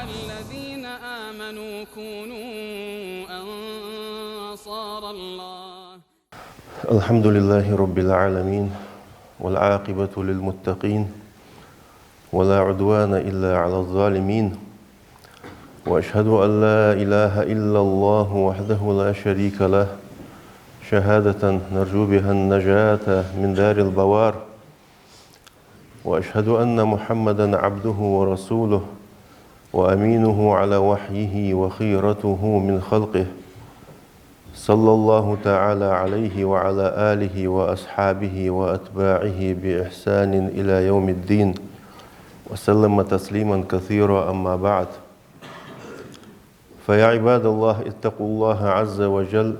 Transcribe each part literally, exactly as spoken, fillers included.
الذين آمنوا كونوا أنصار الله. الحمد لله رب العالمين، والعاقبة للمتقين، ولا عدوان إلا على الظالمين، وأشهد أن لا إله إلا الله وحده لا شريك له، شهادة نرجو بها النجاة من دار البوار، وأشهد أن محمدا عبده ورسوله وأمينه على وحيه وخيرته من خلقه، صلى الله تعالى عليه وعلى آله وأصحابه وأتباعه بإحسان إلى يوم الدين، وسلم تسليما كثيرا، أما بعد. فيا عباد الله، اتقوا الله عز وجل.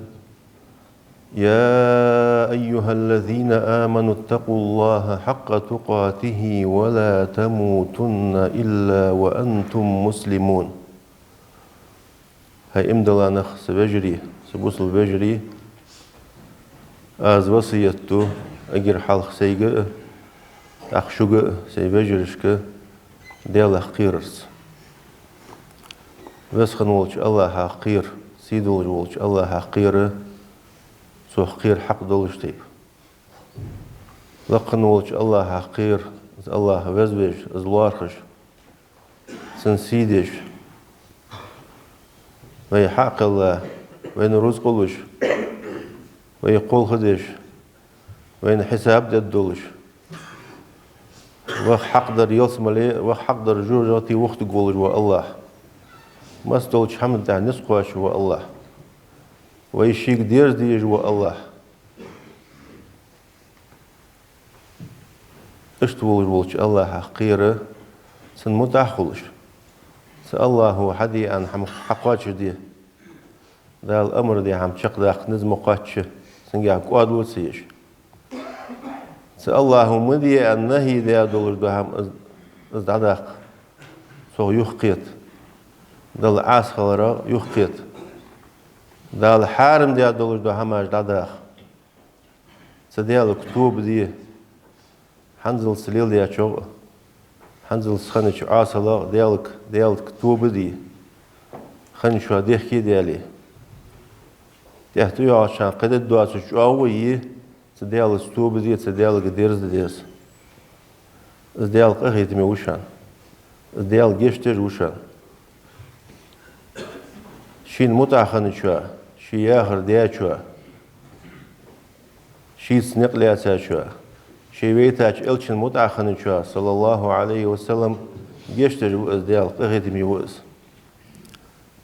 يا أيها الذين آمنوا اتقوا الله حق تقاته ولا تموتن إلا وأنتم مسلمون. ХӀай иман дилла нах, са вежарий, са бусалба вежарий, аз васкет ду эггара хьалха сайга а, тӀаккха шуга а, сай вежарашка, Даьлах кхерарца. Веза хинна волча АллахӀах кхера, сий долаш волча АллахӀах кхера, Цох кхера хьакъ долаш тайпа. Лакха хинна волча АллахӀах кхера, из АллахӀ веза веш, из лоархӀаш, Цун сий деш, вай хьакхелла, вайна рузкъа луш, вай кхолхадеш, вайна хьисап дергдолаш, ваха хьакъ дар ялсмале, ваха хьакъ дар жожагӀате вохийтаргволаш вола АллахӀ. Массадолча хӀаман тӀа низ кхоачаш вола АллахӀ. Вай шийга дерза дезаш вола АллахӀ. Иштта волаш волча АллахӀах кхера, Цунна мутӀахьа хулаш. Цу АллахӀо хьаде аьнна хӀама хьакхоачашде, Дала амар даь хӀама чакхдаккха низ ма кхоачча, Цунгахьа кӀоадо ца еш. Цу АллахӀо ма де аьнна нахьи даь долаш дола хӀама из, из дӀадаккха, цох юхакхета, Далла Ӏаса хиларах юхакхета, Дала хьарам даь долаш дола хӀамаш дӀадаха. Цу Даьлага тоба де. ХӀанзалца леладечох а, хӀанзалца хиннача Ӏасалах а Даьлага, Даьлага тоба де. Хинначоа дехке а даьле. ТӀехьа тӀайоагӀачарна кхы де доацаш чӀоагӀо е, цу Даьлаца тоба де, цу Даьлага дерза де деза. Из Даьла къахетаме ва шоана. Из Даьла гешт деш ва шоана. Шийна мутӀахьа хинначоа, ший яхар даьчоа, шийца никъ лаьцачоа, ше вайтача Элчана мутӀахьа хинначоа, صلى الله عليه وسلم, гешт деш ва из Даьла, къахетаме ва из.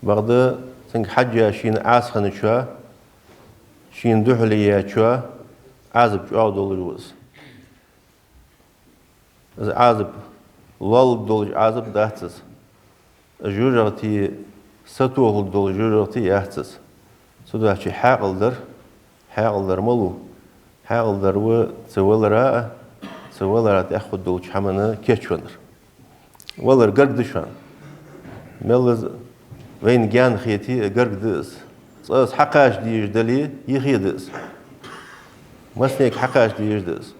Бакъда цунга хьежжа шийна Ӏаса хинначоа, шийна духьале яьчоа Ӏазап чӀоагӀа долаш ва из. Из Ӏазап лолларгдолаш Ӏазап дац из. Из жожагӀате сатохалургдолаш жожагӀате яц из. Цудухьа хьаькъал дар, хьаькъал дар малув? Хьаькъал дар ва цу валара а, цу валара тӀехьа хургдолча хӀаман кийчвеннар. Валар гарга да шоана. Мел из вайна гаьна хете а, гарга да из. Цкъа из хьакхача дезаш дале, йихе да из. Массанега хьакхача дезаш да из.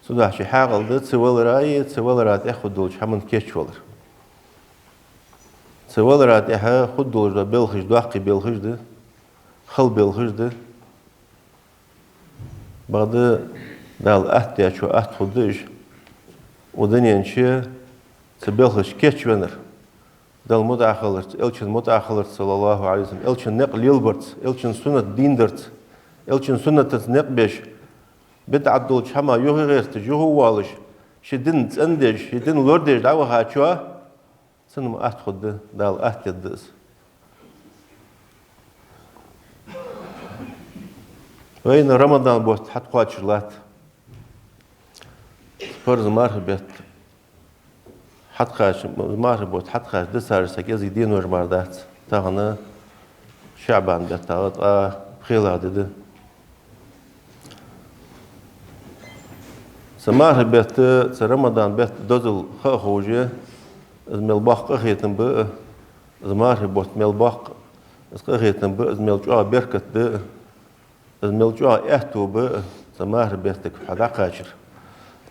Цудухьа хьаькъал да цу валара а, цу валара тӀехьа хургдолча хӀаман кийчвалар. Цу валара тӀехьа хургдолаш дола белхаш доккхий белхаш да, хала белхаш да. Бакъда Дала атта даьчоа атта хургда уж. Укх дунен чу цу белхашта кийчвеннар, Далла мутӀахьа хиларца, Элчана мутӀахьа хиларца, صلى الله عليه وسلم, Элчан никъ лелабарца, Элчан суннат дийнадарца, Элчан суннатаца никъ беш, бидӀат долча хӀамах юхе гӀерташ, юхе воалаш, ший дин цӀендеш, ший дин лорадеш дӀавахачоа, цунна-м атта хургда, Дала атта дергда из. Вайна Рамадан бутт хьатӀакхоачаш латт. Парз мархий бетта хьатӀакхача, мархий бутт хьатӀакхача дисараш са кӀезига денош мара дац. Тахан ШаӀбан бетта ткъаь пхелагӀа ди да. Цу мархий бетта, цу Рамадан бетта дозал ха а ховш, из мел боккха къахетам ба, из мархий бутт мел боккха, из къахетам ба, из мел чӀоагӀа беркат да, из мел чӀоагӀа аьттув ба, цу мархий беттага хьо дӀакхачар.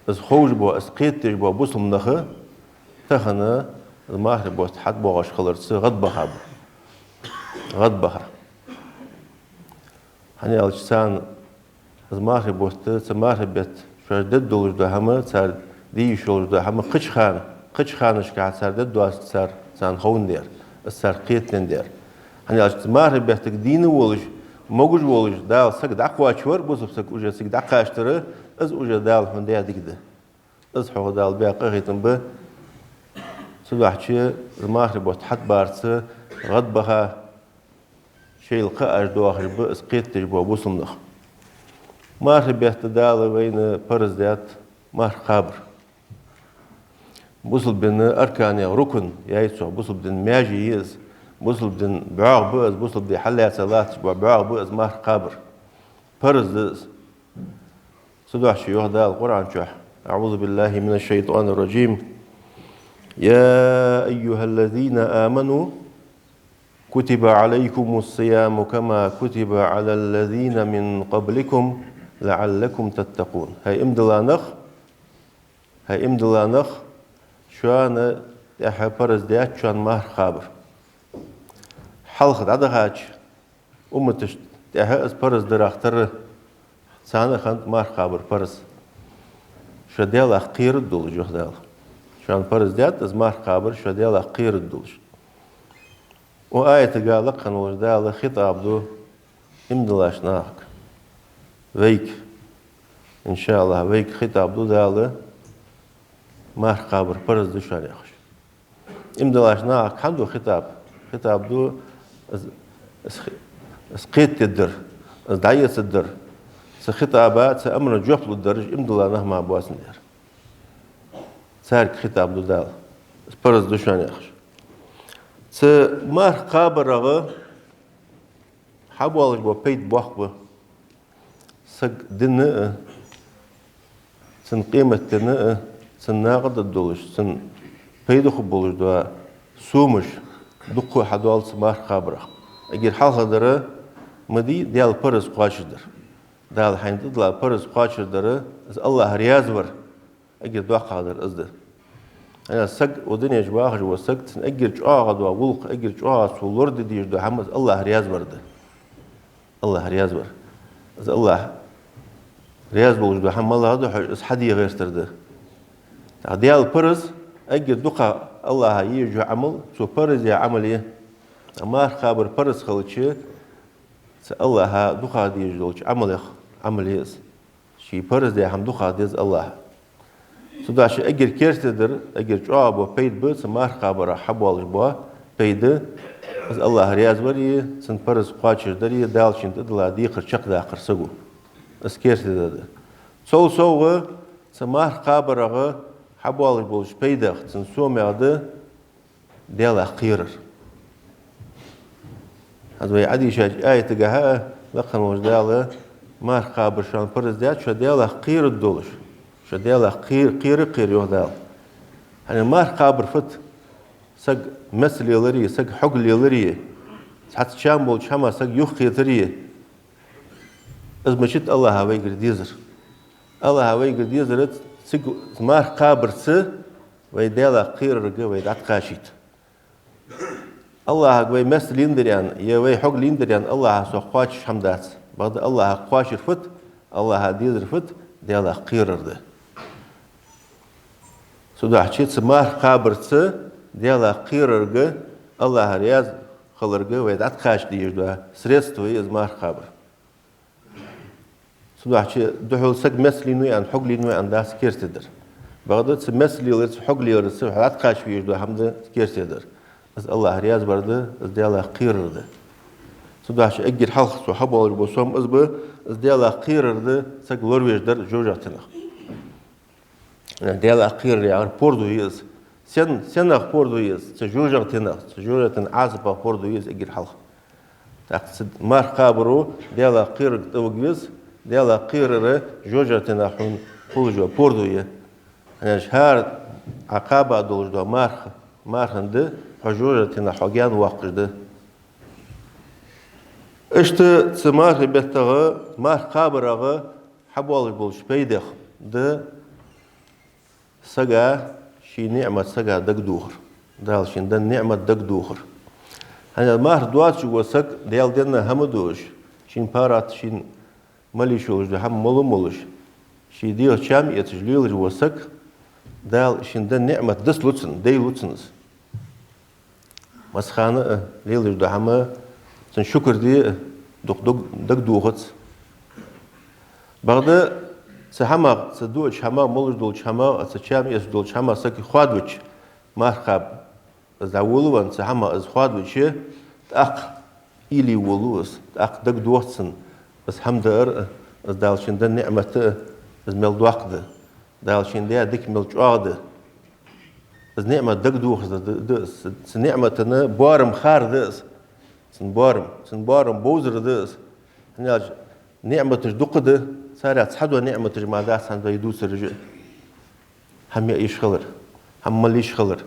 Из ховш бола, из кхетадеш бола бусалба нах тахан Из мархий бутт хьатӀабоагӀаш хиларца гӀадбаха ба. ГӀадбаха. ХӀана аьлча царна из мархий бутт, цу мархий бетта шоаш дергдолаш дола хӀама, цар де йиш йолаш дола хӀама кхыча хана, кхыча ханашка цар дергдоацаш цар, царна ховндаь, из царга кхетадендаь. ХӀана аьлча цу мархий беттага дийна волаш, могаш волаш, Дала саг дӀакхоачавар, бусалба саг уже цига дӀакхачийтар, из уже Дала хьона даь дика да. Из хьох Дала баь къахетам ба. Цудухьа из мархий бутт хьатӀабарца гӀадбаха, шоайла кхаъаш доахаш ба из кхетадеш бола бусалба нах. Мархий бетта Дала вайна параз даьд марха кхабар. Бусалба дина арканех рукн яьй цох, бусалба дина маьже я из, бусалба дина бӀоагӀа ба из, бусалба ди хьаллаьца латташ бола бӀоагӀа ба из марха кхабар. Параз да из. Цудухьа йоах Дала Къуръан чу: أعوذ بالله من الشيطان الرجيم. يا أيها الذين آمنوا كتب عليكم الصيام كما كتب على الذين من قبلكم لعلكم تتقون. ХӀай иман дилла нах, хӀай иман дилла нах, шоана тӀехьа параз даьд шоана марха кхабар. Хьалха дӀадахача умматашта тӀехьа из параз дарах тара, царна хиннад марха кхабар параз. Шо Даьлах кхераш долаш, йоах Дала. Шоана параз даьд из марха кхабар, шо Даьлах кхераш долаш. Укх аятага лакха волча Дала хитӀаб ду иман диллача нахага. Вайга, иншааллахӀ, вайга хитӀаб ду Дала, марха кхабар параз да шоана яхаш. Иман диллача нахага хӀана ду хитӀаб? ХитӀаб ду из, из, из кхетаде дар, из дӀаэца дар. Цу хитӀаба, цу амара жоп лу дараш иман дилла нах мара боацандаь. Царга хитӀаб ду Дала. Из параз да шоана яхаш. Цу марха кхабарах хьабоалаш бола пайда боккха ба. Саг дина а, цун къематдена а, цун накъадаргдолаш, цун пайда хургболаш дола сомаш дукха хьадоал цу марха кхабарах. Эггара хьалхадар ма дий Даьла параз кхоачашдар. Дала хьайна тӀадилла параз кхоачашдар, из АллахӀ раьза вар. Эггара доккхагӀдар из да. ХӀана аьлча саг укх дунен чу вахаш вола саг, цун эггара чӀоагӀа дола гӀулакх, эггара чӀоагӀа цо лораде дезаш дола хӀама из АллахӀ раьза вар да. АллахӀ раьза вар. Из АллахӀ раьза волаш дола хӀама малагӀа да, хьожаш из хьаде гӀертар да. ТӀаккха Даьла параз, эггара дукха АллахӀа езаш йола Ӏамал, цо параз яь Ӏамал я. Марха кхабар параз хилча, цу АллахӀа дукха дезаш долча Ӏамалех Ӏамал я из. Ший параз даь хӀама дукха деза АллахӀа. Цудухьа эггара керттера дар, эггара чӀоагӀа бола пайда ба цу марха кхабарах хьабоалаш бола пайда, из АллахӀ раьза вар а, цун параз кхоачашдар а, Дала шийна тӀадилла декхар чакхдаккхар саго. Из керттера дар да. Цул совгӀа цу марха кхабарах хьабоалаш болча пайдах, цун сомех да Даьлах кхерар. ХӀанз вай Ӏодийшача аятагахьа а лакха волча Дала марха кхабар шоана параз даьд, шо Даьлах кхераш долаш. Шо Даьлах кхе-, кхера а кхера, йоах Дала. ХӀана марха кхабар фуд? Саг меца лелар а, саг хьогга лелар а, цхьацца чам болча хӀамах саг юхакхетар а, из мичад АллахӀа вайгара дезар. АллахӀа вайгара дезар цига марха кхабарца вай Даьлах кхерарга вай дӀатӀакхачийта. АллахӀага вай меца лийннадар аьнна, е вай хьогга лийннадар аьнна, АллахӀа сох кхоачаш хӀама дац. Бакъда АллахӀа кхоачар фуд, АллахӀа дезар фуд, Даьлах кхерар да. Цудухьа цу марха кхабарца Даьлах кхерарга, АллахӀ раьза хиларга вай дӀатӀакхача дезаш дола средство я из марха кхабар. Цудухьа духхьал саг меца лийннав аьнна, хьогга лийннав аьнна дац керттера дар. Бакъда цу меца леларца, хьогга леларца хьо дӀатӀакхача везаш дола хӀама да керттера дар. Из АллахӀ раьза вар да, из Даьлах кхерар да. Цудухьа эггара хьалха цо хьабоалаш бола сом из ба, из Даьлах кхерар да, саг лоравеш дар жожагӀатенах. Даьлах кхерар яхар пордув я из. Сен, сенах пордув я из? Цу жожагӀатенах, цу жожагӀатен Ӏазапах пордув я из эггара хьалха. ТӀаккха цу марха кхабаро Даьлах кхерарга тӀавига веза, Даьлах кхерар жожагӀатенах хьона хулаш йола пордув я. ХӀана аьлча хӀара Ӏа кхаба долаш дола марха, мархан ди хьо жожагӀатенах хьо гаьна воаккхаш да. Иштта цу мархий беттах, марха кхабарах хьабоалаш болча пайдех да сага ший ниӀмат сага дагадохар. Дала шийна денна ниӀмат дагадохар. ХӀана аьлча марха доацаш вола саг, Даьла денна хӀама доацаш, шийна паргӀата, шийна мел йиш йолаш дола хӀама мел а молаш, ший дегӀа чам эцаш лелаш вола саг, Дала шийна денна ниӀмат дас лу цунна, дай лу цунна из. Массахана а лелаш дола хӀама, цунна шукр де а, дукха дог-, дагадохац. Бакъда цу хӀамах, цу доацача хӀамах, молаш долча хӀамах, цу чам эцаш долча хӀамах саг хоадавича, марха кхаба, из дӀаволавенна, цу хӀамах из хоадавича, тӀаккха уйла е волаву из, тӀаккха дагадох цунна из хӀама даар а, из Дала шийна денна ниӀмат а, из мел доккха да, Дала шийна даь дика мел чӀоагӀа да. Из ниӀмат дагадохар да, да, да из, цу ниӀмата боарам хар да из, цун боарам, цун боарам бовзар да из. ХӀана аьлча ниӀматаш дукха да, царех цхьадола ниӀматаш мара дац хӀанз вай дувцараш а. ХӀама яа йиш хилар, хӀама мала йиш хилар,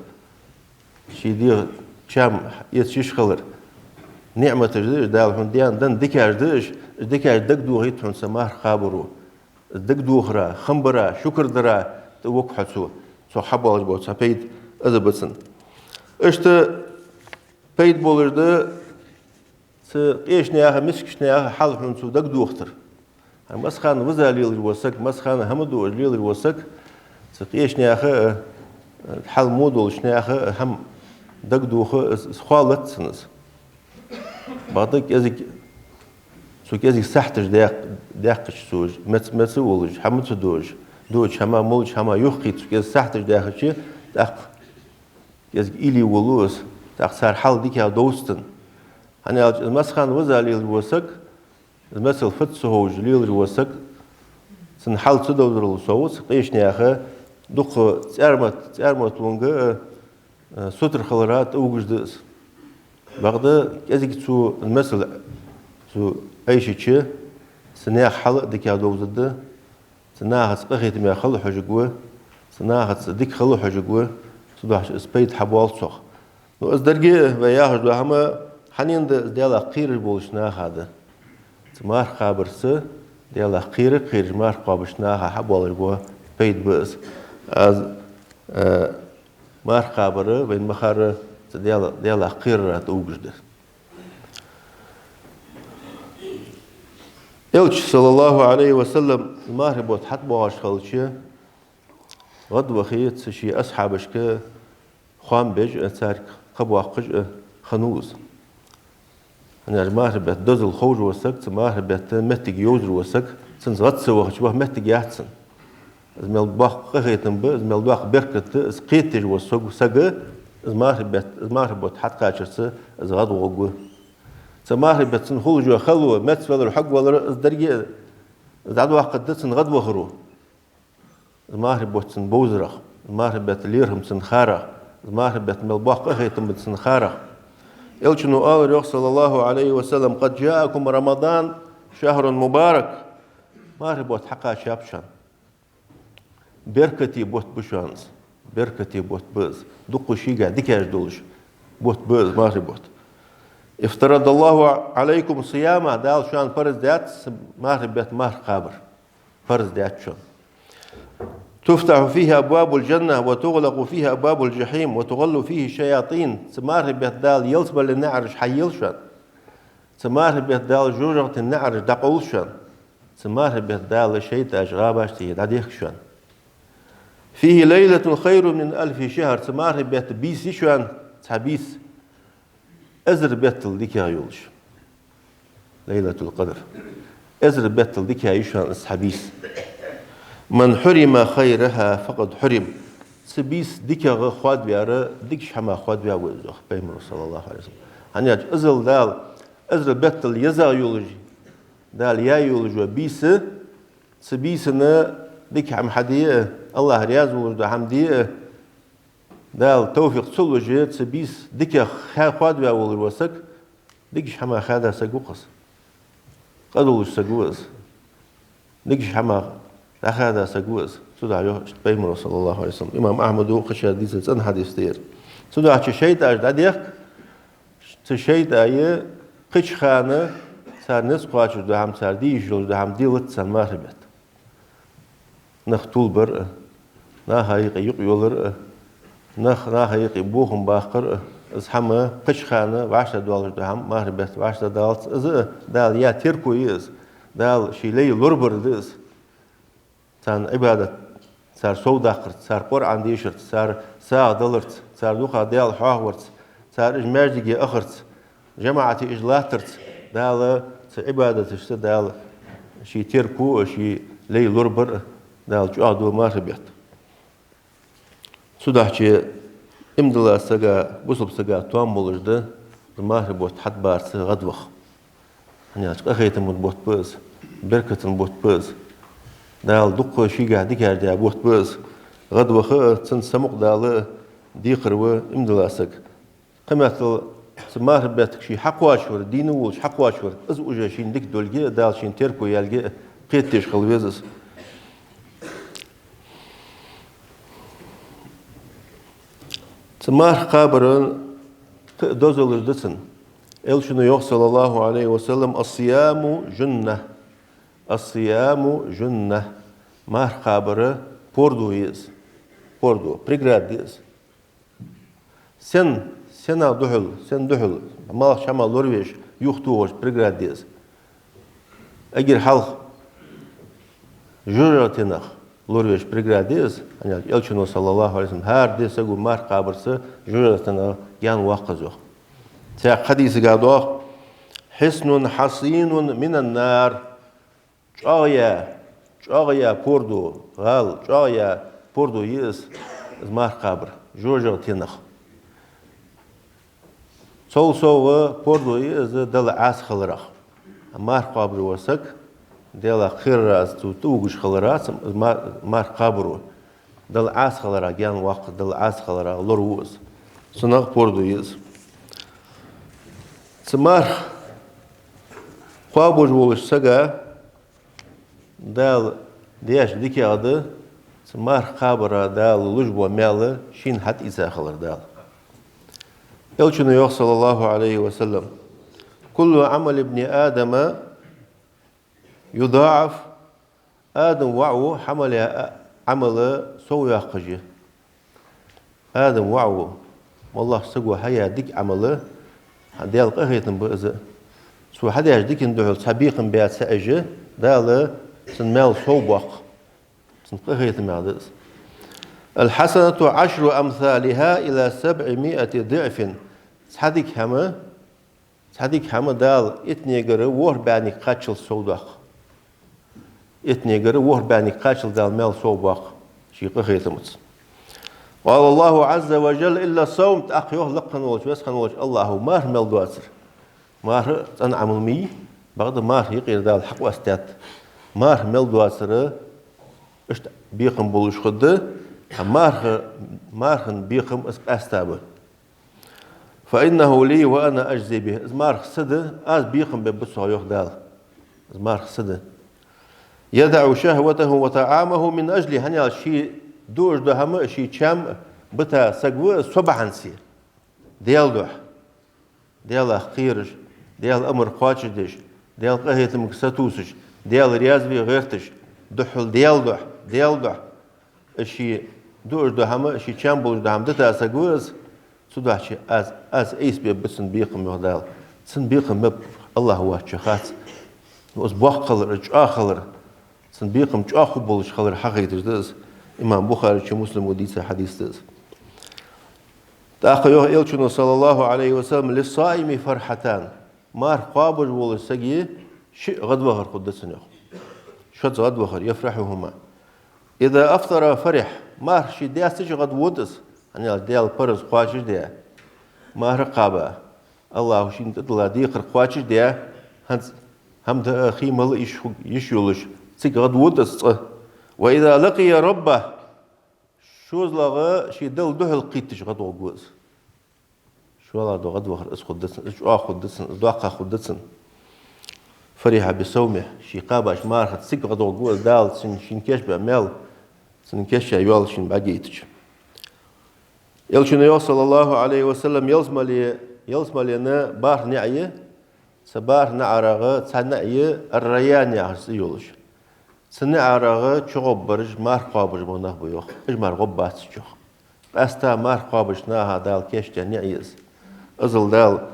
ший дегӀа чам эца йиш хилар. НиӀматаш да уж, Дала хьона денна, денна дикаш да уж, уж дикаш дагадохийт хьона цу марха кхабаро. Из дагадохара, хам бара, шукр дара тӀавуг хьо цо, цох хьабоалаш бола цхьа пайда из ба цунна. Иштта пайда болаш да цу къеча наьха, мискача наьха хьал хьона цо дагадохийтар. ХӀана, массахана виза лелаш вола саг, массахана хӀама доацаш лелаш вола саг, цу къеча наьха а, хьал во долча наьха а хӀама дагадоха, из, из хоалац цунна из. Бакъда кӀезига, цо кӀезига сахьташ даьккх-, даьккхача цо, меца, меца а волаш, хӀама ца доацаш, доацача хӀамах, молча хӀамах юхакхийтта цо кӀезига сахьташ даьхача, тӀаккха кӀезига уйла е волаву из, тӀаккха цар хьал дикагӀа довз цунна. ХӀана аьлча из массахана виза лелаш вола саг, из мецал фуд ца ховш лелаш вола саг, цун хьал ца довзарал совгӀа, цу къеча наьха дукха цӀармат-, цӀармат лунга а, а, сутара хилара тӀавугаш да из. Бакъда кӀезига цо, мецал, цо Ӏайшача, цу наьха хьал а дикагӀа довзаргда, цу нахаца къахетаме хила хьожаргва, цу нахаца дика хила хьожаргва, цудухьа из пайда хьабоал цох. Ну, из деррига а вай яхаш дола хӀама хьанна да, из Даьлах кхераш болча наха да. Цу марха кхабарца Даьлах кхера а кхераш марха кхоабача наха хьабоалаш бола пайда ба из. Аз, э, марха кхабар вайна ма харра цу Даьла-, Даьлах кхерара тӀавугаш да. Элча, саллаллахӀу Ӏалайхи ва саллам, мархий бутт хьатӀабоагӀаш хилча, гӀадвахе, цу ший асхьабашка хоам беш а, царга кхаъ боаккхаш а хиннав из. ХӀана аьлча мархий бетта дозал ховш вола саг, цу мархий бетта моттиг йовзаш вола саг, цунца гӀад ца вахача ваха моттиг яц цунна. Из мел боккха къахетам ба, из мел доккха беркат да, из кхетадеш вола саг, саг, из мархий бетта, из мархий бутт хьатӀакхачарца из гӀадвоагӀаргва. Цу мархий бетта цунна хулаш йола хало, мецвалар, хьогвалар, из деррига а, из дӀадоаккхаргда цунна гӀадвахаро. Из мархий бутт цунна бовзарах, из мархий бетта лерхӀам цунна харах, из мархий бетта мел боккха къахетам ба цунна харах. Элчано аьлар йоах, саллаллахӀу Ӏалайхи ва саллам: «قد جاءكم رمضان شهر مبارك». Мархий бутт хьакхаьчаб шоана. Беркате бутт ба шоана из. Беркате бутт ба из. Дукха шийгахьа дикаш долаш бутт ба из мархий бутт. «افترض الله عليكم صيامه», Дала шоана парз даьд мархий бетта марха кхабар. Парз даьд шоана. «تفتح فيه أبواب الجنة وتغلق فيه أبواب الجحيم وتغل فيه الشياطين». Цу мархий бетта Дала ялсмален наӀараш хьайийлла шоана. Цу мархий бетта Дала жожагӀатен наӀараш дӀакъовл шоана. Цу мархий бетта Дала шайтӀаш гӀабаш тӀа дӀадехк шоана. «فيه ليلة خير من ألف شهر». Цу мархий бетта бийса я шоана, цхьа бийса эзар беттал дикагӀа йолаш. Лайлатул-Къадр. Эзар беттал дикагӀа я шоана из цхьа бийса. «من حرم خيرها فقد حرم». Цу бийсан дикагӀа хоадаваьр дикача хӀамах хоадаваь ва из, йоах Пайхамаро, саллаллахӀу Ӏалайхи ва саллам. ХӀана аьлча иззал Дала эзар беттал езагӀа йолаш, Дала яь йолаш йола бийса, цу бийсан дика хӀама хьаде а, АллахӀ раьза волаш дола хӀама де а, Дала товфикъ ца луш, цу бийсан дикагӀа хоадаваь волаш вола саг, дикача хӀамах хаьда саг ва-кх из. Къа долаш саг ва из. Дикача хӀамах дӀахаьда саг ва из. Цудухьа йоах иштта Пайхамаро, саллаллахӀу Ӏалайхи ва саллам. Имам Ахьмада кхычар дийцар цӀена хьадис да ер. Цудухьа шайтӀаш дӀадехк, цу шайтӀай кхыча хана цар низ кхоачаш дола хӀама, цар де йиш йолаш дола хӀама делац царна мархий бетта. Нах тувлабар а, наха юкъе юкъ йолар а, Нах, наха юкъе бохам баккхар а, из хӀама кхыча хана вӀаштӀехьадоалаш да хӀама, мархий бетта вӀаштӀехьадалац из а, Дала яь терко я из, Дала ший лай лорабар да из. Царна Ӏибадат, цар сов даккхарца, цар Къуръан дешарца, цар сагӀа даларца, цар дукха Даьла хьоахаварца, цар уж маьждиге ахарца, жамаӀате уж латтарца, Дала цу Ӏибадаташца Дала ший терко а, ший лай лорабар а Дала чӀоагӀду мархий бетта. Цудухьа иман дилла сага, бусалба сага тоам болаш да мархий бутт хьатӀабарца гӀадваха. ХӀана аьлча къахетама бутт ба из, берката бутт ба из. Дала дукха шийгахьа дикаш даь бутт ба из. ГӀадваха а, цунца самукъадала а декхар ва иман дилла саг. Кхыметтел цу мархий беттага ше хьакхоачавар, дийна волаш хьакхоачавар, из уже шийна дика долга а, Дала шийна терко яьлга а кхетадеш хила веза из. Цу марха кхабара кхы а дозалаш да цун. Элчано йоах, صلى الله عليه وسلم: «الصيام جنة. الصيام جنة». Марха кхабар пордув я из. Пордув, преграда я из. Сен, сенна духьал, сен духьал, малх чама лоравеш, юхатохаш преграда я из. Эггара хьалха жожагӀатенах лоравеш преграда я из, хӀана аьлча Элчано, صلى الله عليه وسلم, хӀара ди саго марха кхабарца жожагӀатенах гаьна воаккх из, йоах. Цхьаькха хьадисага доагӀа: «حصن حصين من النار». ЧӀоагӀа яь, чӀоагӀа яь пордув, гӀала, чӀоагӀа яь пордув я из, из марха кхабар, жожагӀатенах. Цул совгӀа пордув я из Далла Ӏаса хиларах. Марха кхоабаш вола саг, Даьлах кхерара из цу тӀавугаш хиларах, из ма-, марха кхабаро Далла Ӏаса хиларах гаьна воаккх, Далла Ӏаса хиларах лораву из. Цунах пордув я из. Цу марха кхоабаш волча сага Дала деш дикагӀа да цу марха кхабара Дала луш бола маьл шийна хьатӀаийца хилар Дала. Элчано йоах, صلى الله عليه وسلم: «كل عمل ابن آدم يضاعف». Адама воӀа хьа мел яь Ӏамал совйоаккхаш я. Адама воӀа, моллагӀча саго хьаяь дика Ӏамал, Даьла къахетам ба из. Цо хьадеш дикан духьал цхьа бекхам баь ца Ӏеш, Дала цун маьл совбоаккх. Цун къахетамах да из. «الحسنة عشر أمثالها إلى سبعمائة ضعف». Цхьа дика хӀама, цхьа дика хӀама Дала иттанегара ворхӀ бӀаьннега кхаччалца совдоаккх. Иттанегара ворхӀ бӀаьннега кхаччалца Дала маьл совбоаккх ший къахетамца. «قال الله عز وجل: إلا الصوم». ТӀаккха йоах лакха волча, веза хинна волча АллахӀа: марха мел доацар. Марха цӀена Ӏамал ма йий, бакъда марха юкъера Дала хьакъоастадаьд. Марха мел доацар, иштта бекхам болаш хургда, а марха, мархан бекхам из къаьстта ба. «فإنه لي وأنا أجزي به». Из марха са да, аз бекхам бергба цох, йоах Дала. Из марха са да. «يدع شهوته وطعامه من أجلي». ХӀана аьлча ший дуаш дола хӀама, ший чам бита саг ва со бахьанца. Даьла духьа. Даьлах кхераш, Даьла амар кхоачашдеш, Даьла къахетамга сатувсаш, Даьла раьза ве гӀерташ, духхьал Даьла духьа, Даьла духьа. Ший дуаш дола хӀама, ший чам болаш дола хӀама дита саг ва из, цудухьа аз, аз айса бергба цун бекхам, йоах Дала. Цун бекхам мел ба АллахӀ воацачоа хац. Ну, из боккха хилар, чӀоагӀа хилар, цун бекхам чӀоагӀа хургболаш хилар хьахайташ да из. Имам Бухаречо, Муслимо дийца хьадис да из. ТӀаккха йоах Элчано, صلى الله عليه وسلم: «للصائم فرحتان». Марха кхоабаш волча сага шиъ гӀадвахар хургда цунна, йоах. Шозза гӀадвахар, «يفرحهما». «إذا أفطر فرح». Марха ше даьстача гӀадвода из, хӀана аьлча Даьла параз кхоачашдаь, марха кхаба, АллахӀа шийна тӀадилла декхар кхоачашдаь, хӀанз хӀама даа, хий мала йиш ху-, йиш йолаш, цига гӀадвода из цкъа. «وإذا لقي ربه». ШозлагӀа ший Далла духьал кхийттача гӀадгӀоргва из. ШоллагӀа дола гӀадвахар из хургда цунна, из чӀоагӀа хургда цунна, из доккха хургда цунна. «فرح بصومه», ше кхаьбача мархаца цига гӀадгӀоргва из, Дала цунна шийна кийчбаь маьл, цунна кийчъяь йоал шийна бӀаргаяйтача. Элчано йоах, صلى الله عليه وسلم: «Ялсмале, ялсмален бархӀ наӀар я, цу бархӀ наӀарах цхьа наӀар я Ар-Райян яхаш цӀи йолаш. Цу наӀарах чугӀоргбараш марха кхоабаш бола нах ба, йоах. Уж мара гӀоргбац цу чу». Къаьстта марха кхоабаш наха Дала кийчдаь ниӀ я из. Иззал Дала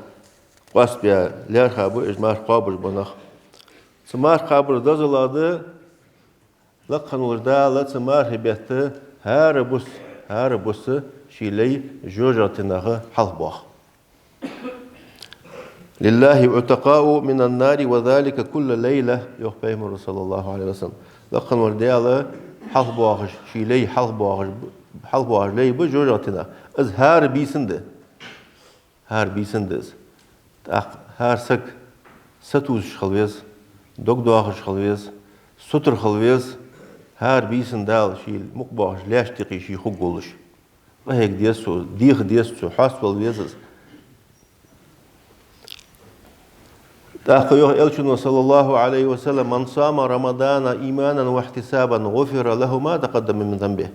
къоастабаь лаьрхӀа ба уж марха кхоабаш бола нах. Цу марха кхабара дозалах да лакха волча Дала цу мархий бетта хӀара бус, хӀара бус ший лай жожагӀатенах хьалхабоах. «لله عتقاء من النار وذلك كل ليلة», йоах Пайхамара, صلى الله عليه وسلم. Лакха волча Дала хьалхабоахаш, ший лай хьалхабоахаш, хьалхабоахаш лай ба жожагӀатенах. Из хӀара бийсан да. ХӀара бийсан да из. ТӀаккха хӀара саг сатувсаш хила веза, дог доахаш хила веза, сутара хила веза. ХӀара бийсан Дала ший мукъабоахаш лаьшта юкъе ший хургволаш. Къахьега деза цо, деха деза цо, хьаставала веза из. ТӀаккха йоах Элчано, صلى الله عليه وسلم: «من صام رمضان إيمانا واحتسابا غفر له ما تقدم من ذنبه».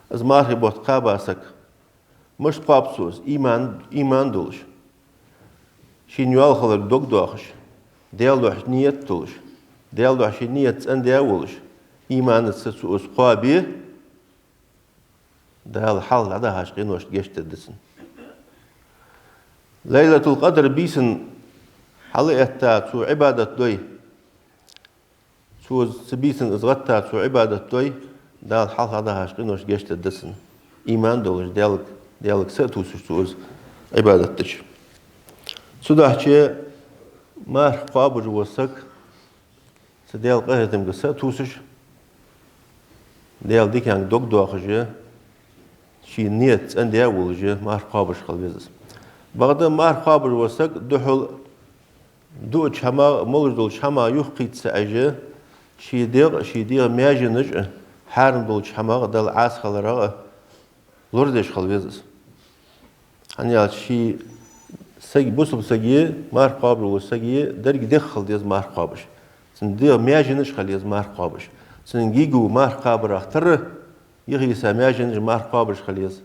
Из мархий бутт кхаьба саг, мишта кхоаб цо из? Иман, иман долаш, шийна йоалла хиларга дог доахаш, Даьла духьа ният долаш, Даьла духьа ший ният цӀендаь волаш, иманаца цо из кхоабе, Дала хьалха дӀадахача къиношта гешт дергда цунна. Лайлатул-Къадр бийсан хьалъэтта цо Ӏибадат дой, цо цу бийсан из гӀетта цо Ӏибадат дой, Дала хьалха дӀадахача къиношта гешт дергда цунна. Иман долаш, Даьлага, Даьлага сатувсаш цо из Ӏибадат дича. Цудухьа марха кхоабаш вола саг, цу Даьла къахетамга сатувсаш, Даьла диканга дог доахаш, ший ният цӀендаь волаш, марха кхоабаш хила веза из. Бакъда марха кхоабаш вола саг духьал дуача хӀамах, молаш долча хӀамах юхакхийтта ца Ӏеш, ший дегӀ, ший дегӀа маьженаш а, хьарам долча хӀамах, Далла Ӏаса хиларах а лорадеш хила веза из. ХӀана аьлча ший саги, бусалба саги, марха кхоабаш волча саги деррига дегӀ хила деза марха кхоабаш. Цун дегӀа маьженаш хила еза марха кхоабаш. Цун гиго марха кхабарах тара, юхе йиса маьженаш марха кхоабаш хила еза.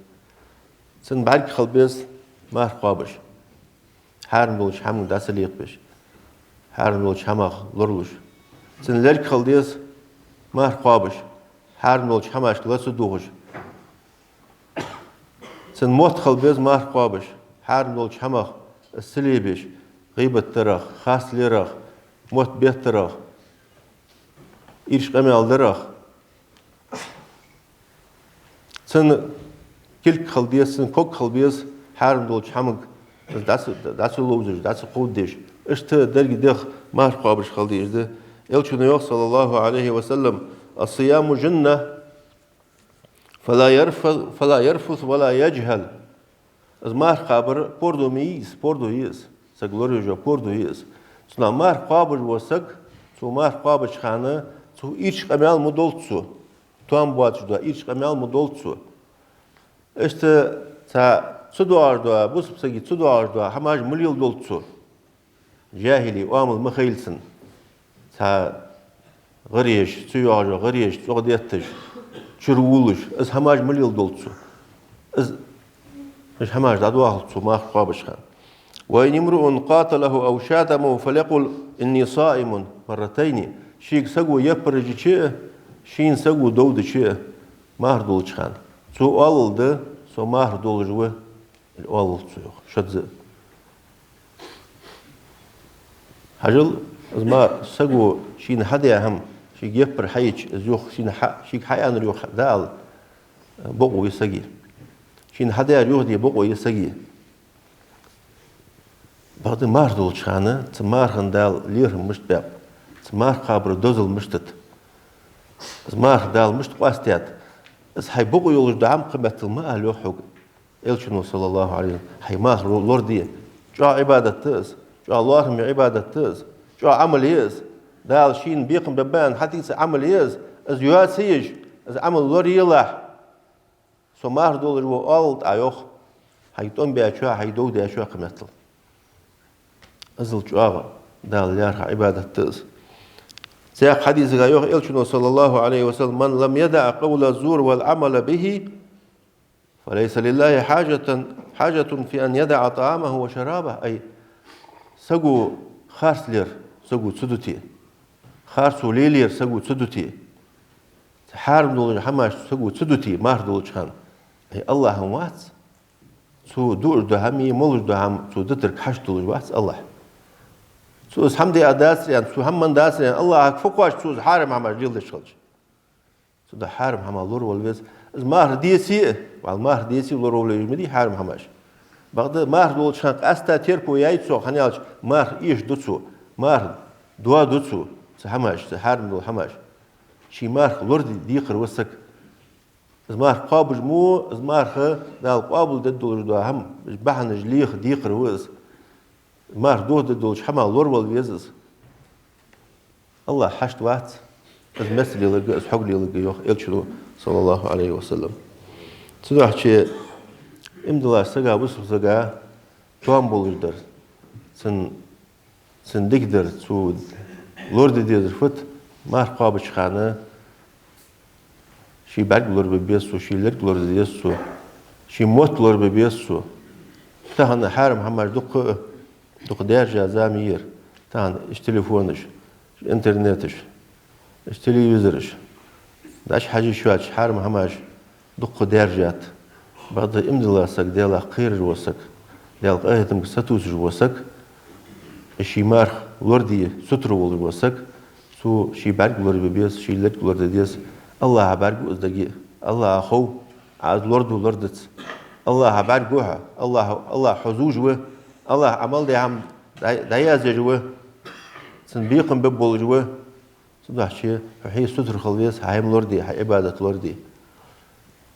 Цун бӀарг хила беза марха кхоабаш, хьарам долча хӀаманга дӀа ца лекхабеш, хьарам долча хӀамах лоралуш. Цун лерг хила деза марха кхоабаш, хьарам долча хӀамашка ла ца дувгӀаш. Цун мотт хила беза марха кхоабаш, хьарам долча хӀамах из ца лебеш, гӀийбат дарах, харц лерах, мотт беттарах, ирча къамаьл дарах. Цун кулг хила деза, цун ког хила беза хьарам долча хӀамага дӀа ца, дӀа ца ловзаш, дӀа ца кховдадеш. Иштта деррига дегӀ марха кхоабаш хила деза. Элчано йоах, صلى الله عليه وسلم: «الصيام جنة، فلا يرف-، فلا يرفث ولا يجهل». Из марха кхабар пордув ма йий из, пордув я из. Саг лораеш йола пордув я из. Цунах марха кхоабаш вола саг, цо марха кхоабача хана цо ирча къамаьл ма долда цо. Тоам боацаш дола ирча къамаьл ма долда цо. Иштта цхьа ца доагӀаш дола, бусалба сага ца доагӀаш дола хӀамаш ма леладолда цо. ЖахӀили оамал ма хийла цун. Цхьа гӀараш, ца йоагӀаш йола гӀараш, цӀогӀа детташ, чура вувлаш, из хӀамаш ма леладолда цо. Из, уж хӀамаш дӀадоахалда цо марха кхоабача хана. «وإن امرؤ قاتله أو شاتمه فليقل: إني صائم» مرتين. Шийга саго яппараш йича а, шийна саго дов дича а, марха долча хана цо оалалда: «Со марха долаш ва», — оалалда цо, йоах, шозза. Хьажал, из ма саго шийна хьадаь хӀама, шийга яппар хьайича, из юха шийна хьа-, шийга хьааьннар юха дӀаала бокъо я сага. Шийна хьадаьр юхаде бокъо я сага. Бакъда марха долча хана цу мархана Дала лерхӀам мишта баьб, цу марха кхабара дозал мишта да, из марха Дала мишта къоастадаьд, из хьай бокъо йолаш дола хӀама кхы меттел ма ала, йоах хьога Элчано, صلى الله عليه وسلم. Хьай марха ло-, лораде. ЧӀоагӀа Ӏибадат да из, чӀоагӀа лоархӀаме Ӏибадат да из, чӀоагӀа Ӏамал я из. Дала шийна бекхам бергба аьнна хьатӀаийца Ӏамал я из. Из йоа ца еш, из Ӏамал лораелахь, со марха долаш ва оалалда Ӏа, йоах, хьайга тӀом бечоа, хьайга дов дечоа кхы меттел. Иззал чӀоагӀа Дала лаьрхӀа Ӏибадат да из. Цхьаькха хьадисага йоах Элчано, صلى الله عليه وسلم: «من لم يدع قول الزور والعمل به، فليس لله حاجة، حاجة في أن يدع طعامه وشرابه». Ай, саго харц лер саго ца дите, харцо лелаяр саго ца дите, хьарам долаш хӀамаш саго ца дите марха долча хана, Ай, АллахӀ-м вац. Цо дуаш дола хӀама, молаш дола хӀама, цо дитарга хьашт долаш вац АллахӀ. Цо из хӀама диа дацар аьнна, цо хӀама ман дацар аьнна, АллахӀага фу кхоач цо из хьарам хӀамаш леладеш хилча. Цудухьа хьарам хӀамах лоравала веза. Из марха деце а, валла, марха деце а лоравала везаш ма дий хьарам хӀамаш. Бакъда марха долча хана къаьстта терко яьй цо, хӀана аьлча марха эшаду цо, марха доаду цо, цу хӀамаш, цу хьарам дола хӀамаш. Ший марха лораде декхар ва саг. Из марха кхоабаш мо, из марха Дала къоабалдергдолаш дола хӀама, бахьанаш леха декхар ва из. Марха дохадергдолча хӀамах лоравала веза из. АллахӀ хьашт вац из меца леларга, из хьога леларга, йоах Элчано, саллаллахӀу Ӏалайхи ва саллам. Цудухьа иман долча сага, бусалба сага тоам болаш дар, цун, цун дика дар, цо лораде дезар фуд, марха кхоабача хана ший бӀарг лорабе беза цо, ший лерг лораде деза цо, ший мотт лорабе беза цо. Тахан хьарам хӀамаш дукха, дукха даьржа зама я ер. Тахан уж телефонаш, уж интернеташ, уж телевизораш. ДӀачухьожаш йоацаш хьарам хӀамаш дукха даьржад. Бакъда иман долча сага, Даьлах кхераш вола саг, Даьла къахетамга сатувсаш вола саг, ший марха лораде сутара волаш вола саг, цо ший бӀарг лорабе беза, ший лерг лораде деза. АллахӀа бӀаргагу из дага. АллахӀа хов, Ӏа из лораду, лорадац. АллахӀа бӀаргагу хьо, АллахӀ, АллахӀ хьо зувш ва, АллахӀ Ӏа мел даь хӀама дӀа-, дӀаязъеш ва, цун бекхам бергболаш ва. Цудухьа хьо хье сутара хила веза, хьай хӀама лораде, хьай Ӏибадат лораде.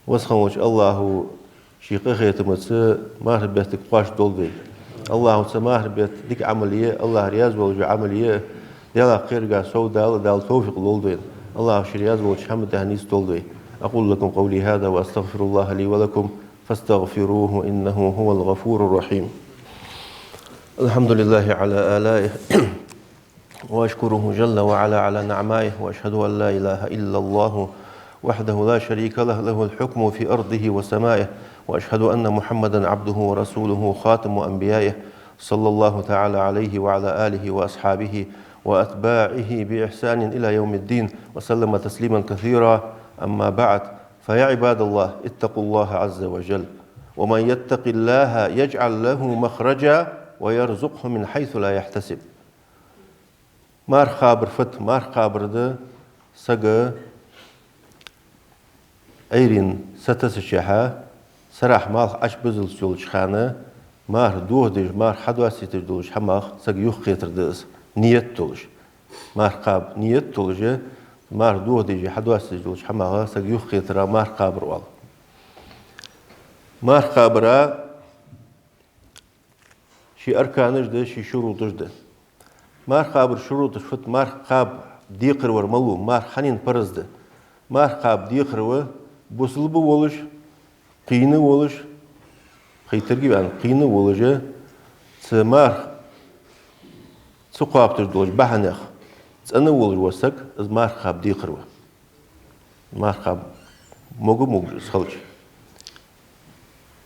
Веза хинна волча АллахӀа ший къахетамца мархий беттага кхоачаш долда вай. АллахӀа цу мархий бетта дика Ӏамал е, АллахӀа раьза волаш йола Ӏамал е, Даьлах кхерарга совдала Дала товфикъ лолда вайна. АллахӀа ший раьза волча хӀаман тӀа нийсдолда вай. أقول لكم قولي هذا وأستغفر الله لي ولكم فاستغفروه إنه هو الغفور الرحيم. الحمد لله على آلائه وأشكره جل وعلا على نعمائه، وأشهد أن لا إله إلا الله وحده لا شريك له، له الحكم في أرضه وسمائه، وأشهد أن محمدا عبده ورسوله خاتم أنبيائه، صلى الله تعالى عليه وعلى آله وأصحابه وأتباعه بإحسان إلى يوم الدين، وسلم تسليما كثيرا. أما بعد، فيا عباد الله، اتقوا الله عز وجل، ومن يتق الله يجعل له مخرجا ويرزقه من حيث لا يحتسب. Марха кхабар фуд? Марха кхабар да сага Ӏуйрийна сатессача хана, сарахьа малх Ӏочубузалца йолча хана, марха дохадеш, марха хьадоастийташ долча хӀамах саг юхакхетар да из, ният долаш. Марха кхаба ният долаш, марха дохадеш, хьадоастийташ долча хӀамах саг юхакхетарах марха кхабар оал. Марха кхабара ший арканаш да, ший шуруташ да. Марха кхабара шуруташ фуд? Марха кхаба декхар вар малув? Марха хьанна парз да? Марха кхаба декхар ва бусалба волаш, кхийна волаш, кхийтаргваьнна, кхийна волаш, цу марха ца кхоабаш долча бахьанех цӀена волаш вола саг, из марха кхаба декхар ва. Марха кхаба мога-могаш из хилча,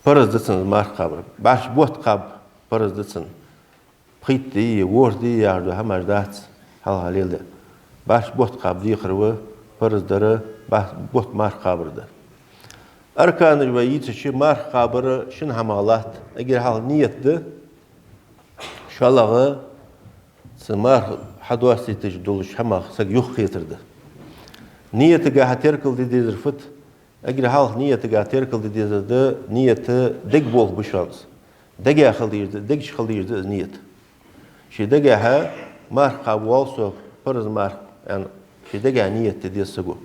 парз да цунна марха кхабар. БӀарчча бутт кхаба парз да цунна. Пхийтта дий, ворхӀ дий яхаш дола хӀамаш дац хьалха леладаь. БӀарчча бутт кхаба декхар ва, парз дар бӀа-, бутт марха кхабар да. Арканаш вай йийцача, марха кхабар шин хӀамах латт. Эггара хьалха ният да, шоллагӀа цу марха хьадоастийташ долча хӀамах саг юхакхетар да. Ниятагахьа теркал де дезар фуд? Эггара хьалха ниятагахьа теркал де дезар да, ният дега болх ба шоана. Дега хила дезаш да, дега чу хила дезаш да из ният. Ший дегахьа марха кхаба воал со, парз марха, аьнна, ший дегахьа ният де деза саго.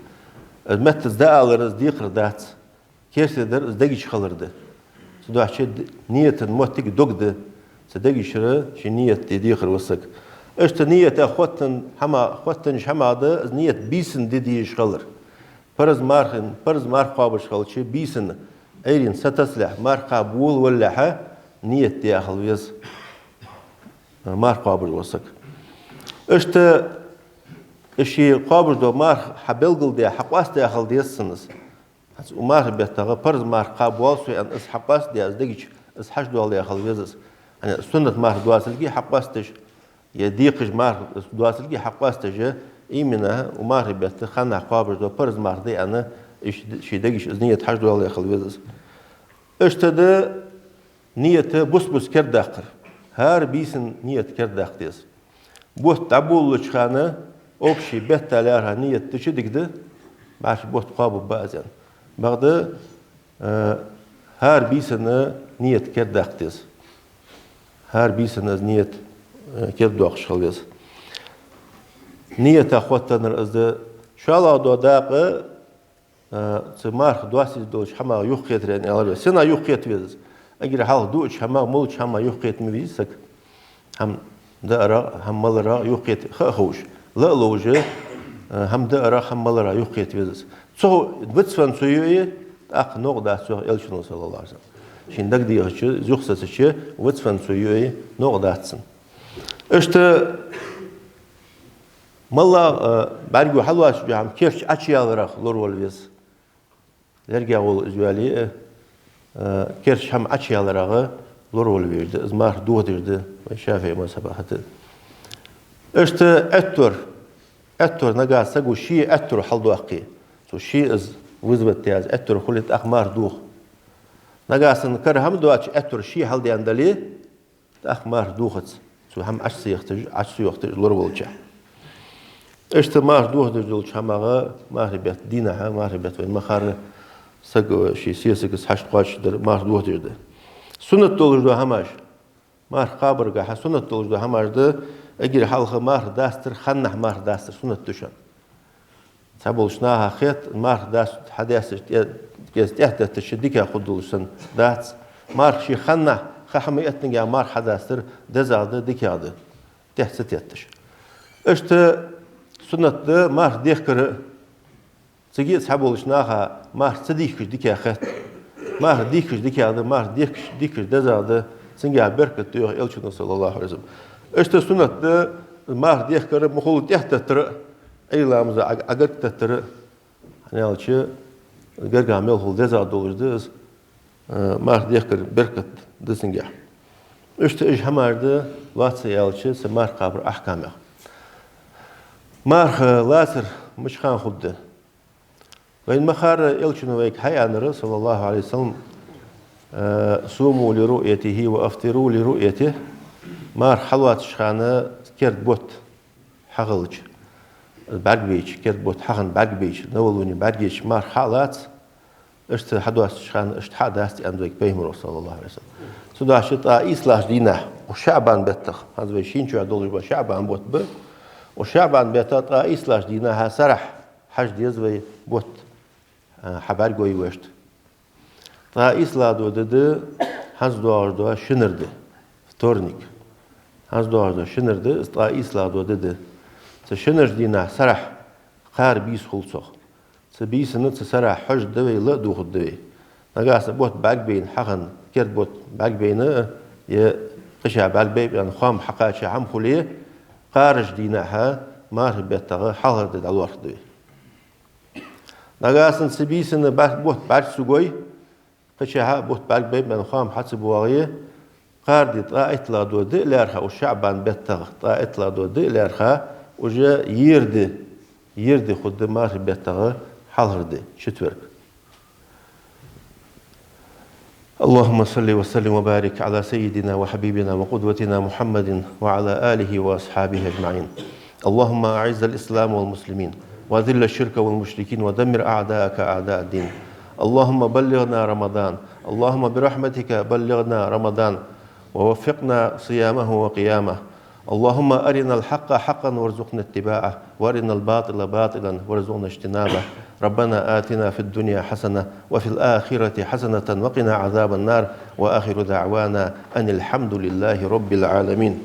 Из меттаца дӀаалар, из декхар дац. Керте дар из дега чу хилар да. Цудухьа д-, ниятан моттиг дог да. Цу дега чура ший ният де декхар ва саг. Иштта ният хоттан хӀама, хоттанаш хӀама да, из ният бийсанна де дезаш хилар. Парз мархин, парз марха кхоабаш хилча, бийсанна, Ӏуйрийна сатесса лаьрхӀа, марха кхаба волавалалехьа, ният де хила веза марха кхоабаш вола саг. Иштта ше кхоабаш дола марха хьабелгалдаь, хьакъоастадаь хила деза цунна из. ХӀанз укх мархий беттагӀа парз марха кхаба воал со аьнна, из хьакъоастадаь, из дега чу из хьачудоаладаь хила веза из. ХӀана, суннат марха доацилга хьакъоастадеш, е декхаш марха доацилга хьакъоастадеш, именно укх мархий бетта ханнахьа кхоабаш дола парз марха да аьнна, ше, ший дега чу из ният хьачудоаладаь хила веза из. Иштта да ният бус-бус кердадаккхар. ХӀара бийсан ният кердадаккха деза. Бутт дӀаболалуча хана общий бетта лаьрхӀа ният дича дика да, бӀарчча бутт кхоабаргба из аьнна. Бакъда, э, хӀара бийсан ният кердадаккха деза. ХӀара бийсан из ният, э, кердадоаккхаш хила деза. Ниятах хоттаденна из да. ШоллагӀа дола дакъа, э, цу марха доастийта долча хӀамах юхакхетар аьнна аьлар вай. Сенах юхакхета веза из? Эггара хьалха дуача хӀамах, молча хӀамах юхакхета ма везий саг. ХӀама даарах, хӀама маларах юхакхета ха а ховш. Ла а ловш, э, хӀама даарах, хӀама маларах юхакхета веза из. Цо вицвенна цо юий, тӀаккха новкъа дац цох, аьлар Элчано, саллаллахӀу Ӏалайхи ва саллам. Шийна дагадехача, юхасецача, вицвенна цо юий, новкъа дац цунна. Иштта моллагӀа, э, бӀаргаго хьалоацаш дола хӀама керча Ӏочуяларах лоравала веза. Лергагӏа вола из вале а, э, керча хӀама Ӏочуяларах лоравала везаш да, из марха дохадеш да, вай ШафиӀий мазхӀабах хьатӀа. Иштта Ӏаттор, Ӏаттор нагахьа саго ший Ӏаттор хьалдоаккхе, цо ший из вызвать даь из Ӏаттор хуле, тӀаккха марха доха. Нагахьа санна кара хӀама доацаш Ӏаттор ший хьалдаьнна дале, тӀаккха марха дохац, цо хӀама Ӏочу ца яхийташ, Ӏочу ца йохийташ лораволча. Иштта марха дохадеш долча хӀамах мархий бетта дийнахьа, мархий бетта вайна ма харра, саг ший сесагаца хьашт кхоачашдар марха дохадеш да. Суннат долаш дола хӀамаш. Марха кхабаргахьа суннат долаш дола хӀамаш да, эггара хьалха марха дастар, ханнахьа марха дастар суннат да шоана. Цхьаболча наха хет, марха дас-, хьадаьсташ тӀе-, тӀе-, тӀехьатетташ дикагӀа хургдолаш санна дац. Марха ший ханнахьа, ха хьа ма эттинге марха хьадастар дезагӀа да, дикагӀа да, тӀехьа ца тетташ. Иштта суннат да марха дехкар а. Цига а цхьаболча наха марха ца дийхкача дикагӀа хет. Марха дийхкача дикагӀа да, марха дехкаш-, дийхкача дезагӀа да, цунгахьа беркат да йоах Элчано, саллаллахӀу Ӏалайхи ва саллам. Иштта суннат да марха дехкар а, ма хулла тӀехьатеттар а, Ӏуйра ламаза Ӏа-, Ӏагарга теттар а, хӀана аьлча гаргагӀа мел хул дезагӀа долаш да из, э, марха дехкар беркат да цунгахьа. Иштта уж хӀамаш да, лоацца аьлча, цу марха кхабара ахькамех. Марха лацар мича хана хургда? Вайна ма харра, Элчано вайга хьааьннар, саллаллахӀу Ӏалайхи ва саллам, э, «صوموا لرؤيته وأفطروا لرؤيته». Марха хьалоацача хана керда бутт хьахилча, бӀаргабайча, керда бутт хьахинна бӀаргабайча, новолуние бӀаргайча марха хьа а лаца, иштта хьадоастача хана иштта хьа а даста аьннад вайга Пайхамаро, саллаллахӀу Ӏалайхи ва саллам. Цудухьа тӀаккха ийслагӀча дийнахьа, укх ШаӀбан беттах, хӀанз вай шийна чу долаш бола ШаӀбан бутт ба, укх ШаӀбан бетта тӀаккха ийслагӀча дийнахьа сарахьа хьажа деза вай бутт, а, хьабӀаргагой вешта. ТӀаккха ийслагӀа дола ди да хӀанз доагӀаш дола шинара ди, вторник. ХӀанз доагӀаш дола шинара ди, из тӀаккха ийслагӀа дола ди да. Цу шинарча дийнахьа сарахьа кхара бийса хул цох. Цу бийсанна, цу сарахьа хьожаргда вай, ла а дохаргда вай. Нагахьа санна бутт бӀаргабайна хьахинна, керда бутт бӀаргабайна, е кхычахьа бӀаргабайб аьнна хоам хьакхаьча хӀама хуле, кхарарча дийнахьа, мархий беттагӀа хьалхара ди дӀалоархӀаргда вай. Нагахьа санна цу бийсанна бутт бӀарга ца гой, кхычахьа бутт бӀаргабайб аьнна хоам хьа ца боагӀе, кхара ди тӀаккха иттлагӀа дола ди а лаьрхӀа, укх ШаӀбан беттагӀа тӀаккха иттлагӀа дола ди а лаьрхӀа, уже ера ди, ера ди хургда мархий беттагӀа хьалхара ди, четверг. اللهم صل وسلم وبارك على سيدنا وحبيبنا وقدوتنا محمد وعلى آله وأصحابه أجمعين. اللهم أعز الإسلام والمسلمين وأذل الشرك والمشركين ودمر أعداءك أعداء الدين. اللهم بلغنا رمضان. اللهم برحمتك بلغنا رمضان ووفقنا صيامه وقيامه. اللهم أرنا الحق حقا وارزقنا اتباعه، وأرنا الباطل باطلا وارزقنا اجتنابه. ربنا آتنا في الدنيا حسنة وفي الآخرة حسنة وقنا عذاب النار. وآخر دعوانا أن الحمد لله رب العالمين.